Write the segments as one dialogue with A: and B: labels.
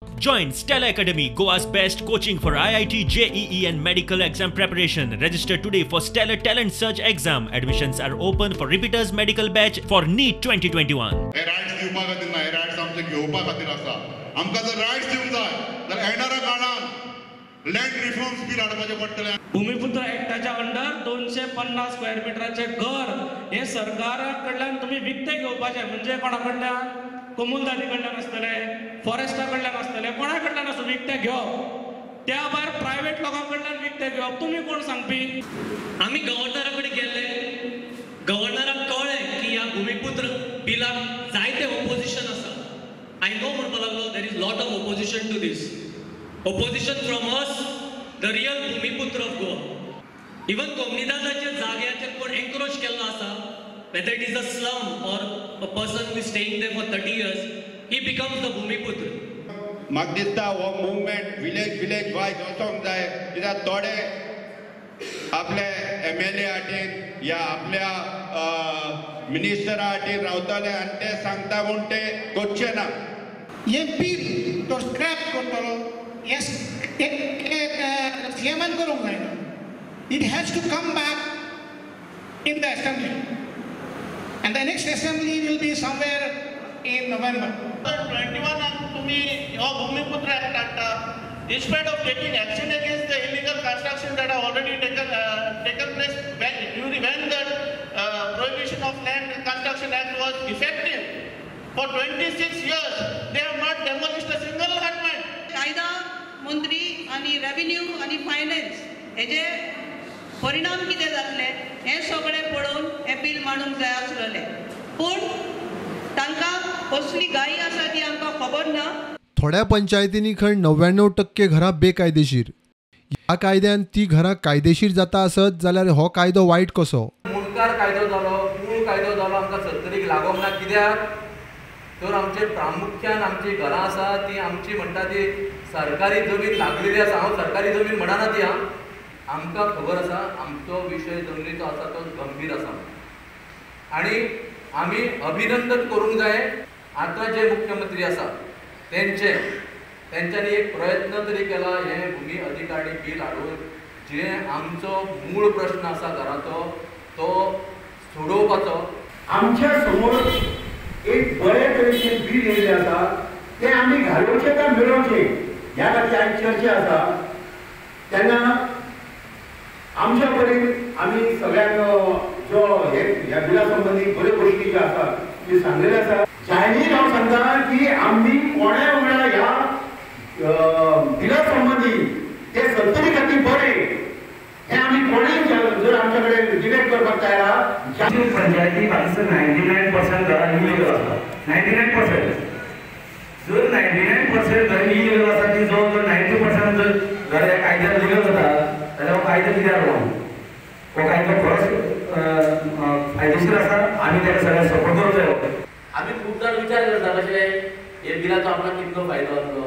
A: Join Stella Academy, Goa's best coaching for IIT, JEE and medical exam preparation. Register today for Stellar Talent Search exam. Admissions are open for repeaters medical batch for NEET 2021.
B: हे rights दिवपा खातीर ना, हे rights आमचे घेवपा खातीर आसा. आमकां जर रायट्स दिवंक जाय जाल्यार येणाऱ्या काळान लँड रिफॉर्म्स बील हाडपाचें पडटलें.
C: भूमिपुत्र ऍक्टाच्या अंडर 250 स्क्वेअर मिटराचें घर हे सरकारा कडल्यान तुमी विकतें घेवपाचें. म्हणजे कोणा कडल्यान? कोमुलदारी कडल्यान आसतलें, फॉरेस्टा कडल्यान आसतलें, कोणा कडल्यान आसूं विकतें घेवप. त्या भायर प्रायवेट लोकां कडल्यान विकतें घेवप तुमी कोण सांगपी?
D: आमी गव्हर्नरा कडेन गेल्ले, गव्हर्नराक कळ्ळें की ह्या भूमिपुत्र बिलाक जायते ओपोजिशन आसा. I know म्हणपाक लागलो, there is lot of opposition to this, opposition from us, the real Bhumiputra of Goa. Even कोमनिदादाच्या जाग्याचेर कोण एन्क्रोच केल्लो आसा, whether it is a slum or a person who is staying there for 30 years, he becomes the Bhumiputra.
E: म्हाका दिसता हो movement village village wise वचोंक जाय, कित्याक थोडे आपले MLA हाटीन या आपल्या मिनिस्टरा हाटीन रावतले आनी ते सांगता म्हूण ते करचे ना.
F: हें बील तो स्क्रॅप करतलो हें सीएमान करूंक जायना. It has to come back in the assembly and the next assembly will be somewhere in November.
G: 21 तुम्ही हो भूमिपुत्र ऍक्ट हाडटा, instead of taking action against the illegal construction that have already taken place when the Prohibition of Land Construction Act was effective. For 26 years, they have not demolished a single hutment.
H: कायदा मंत्री आणि revenue आणि finance हेजे परिणाम कितें जातले हें सगळें पळोवन हें बील मांडूंक जाय आसलेलें, पूण तांकां कसली घाई आसा ती आमकां खबर ना.
I: थोड्या पंचायतींनी खंय 99% घरां बेकायदेशीर. ह्या कायद्यान ती घरां कायदेशीर जाता आसत जाल्यार हो कायदो वायट कसो?
J: मुंडकार कायदो जालो, मूळ कायदो जालो, आमकां सत्तरीक लागोंक ना. कित्याक तर आमचे प्रामुख्यान आमची घरां आसा ती आमची म्हणटा ती सरकारी जमीन लागलेली आसा. हांव सरकारी जमीन म्हणना ती, आमकां खबर आसा आमचो विशय जमनीचो आसा तो गंभीर आसा आनी आमी अभिनंदन करूंक जाय आतां जे मुख्यमंत्री आसा तेंचे, तेंच्यांनी एक प्रयत्न तरी केला हें भूमी अधिकारणी बील हाडून जे आमचो मूळ प्रश्न आसा घराचो तो सोडोवपाचो.
K: आमच्या समोर एक बरे तरेचे बील येयल्लें आसा, तें आमी घालोवचें काय मेळोवचें ह्या खातीर आयज चर्चा आसा. तेन्ना आमच्या परीन आमी सगळ्यांक जो ह्या बिला संबंदी बऱ्यो गोश्टी ज्यो आसा त्यो सांगलेल्यो आसा. जाहीर हांव सांगता की आमी कोणा वांगडा ह्या बिला संबंदी ते सत्तरी खातीर बरें हें आमी कोणें जर आमच्या कडेन डिबेट करपाक तयार आहा.
L: पंचायती हांगासर 99% घरां इलिगल आसा. 99% जर 99% घरां इलिगल आसा ती जवळ जवळ 90% जर घरां ह्या कायद्यान लिगल जाता जाल्यार हो कायदो कित्याक लागून? हो कायदो खरोच फायदेशीर आसा, आमी ताका सगळ्यांक सपोर्ट करूंक जाय.
J: आमी खूब जाण विचार करता कशें हे बिलाचो आपणाक कितलो फायदो जातलो,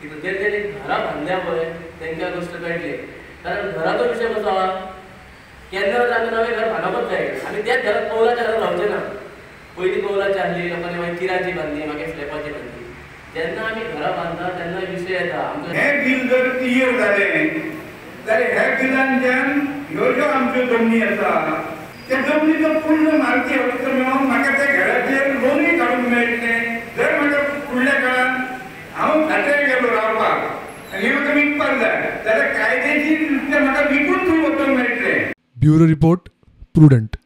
J: कितलो जे तेणी घरां बांदल्या पळय तेंकां गोश्ट कळटली. कारण घराचो विशय कसो आहा, केन्ना आमी नवें घर बांदपच जाय, आमी त्याच घरात कौलाच्या घरात रावचे ना. पयलीं कौलाची आहली, लोकांनी मागीर चिराची बांदली, मागीर स्लॅबाची बांदली. जेन्ना आमी घरां बांदता तेन्ना विशय येता आमचो.
M: हें बील जर क्लियर जालें जाल्यार ह्या बिलांतल्यान ह्यो ज्यो आमच्यो जमनी आसा त्या जमनीचो पूर्ण मालकी हक्क मेळोवन म्हाका त्या घराचेर लोनूय काडूंक मेळटलें. जर म्हाका फुडल्या काळान हांव खात्यार गेलो रावपाक आनी हें म्हाका विकपाक जाय जाल्यार कायदेशीर रित्या म्हाका विकून थंय वचूंक मेळटलें.
I: Bureau report, Prudent.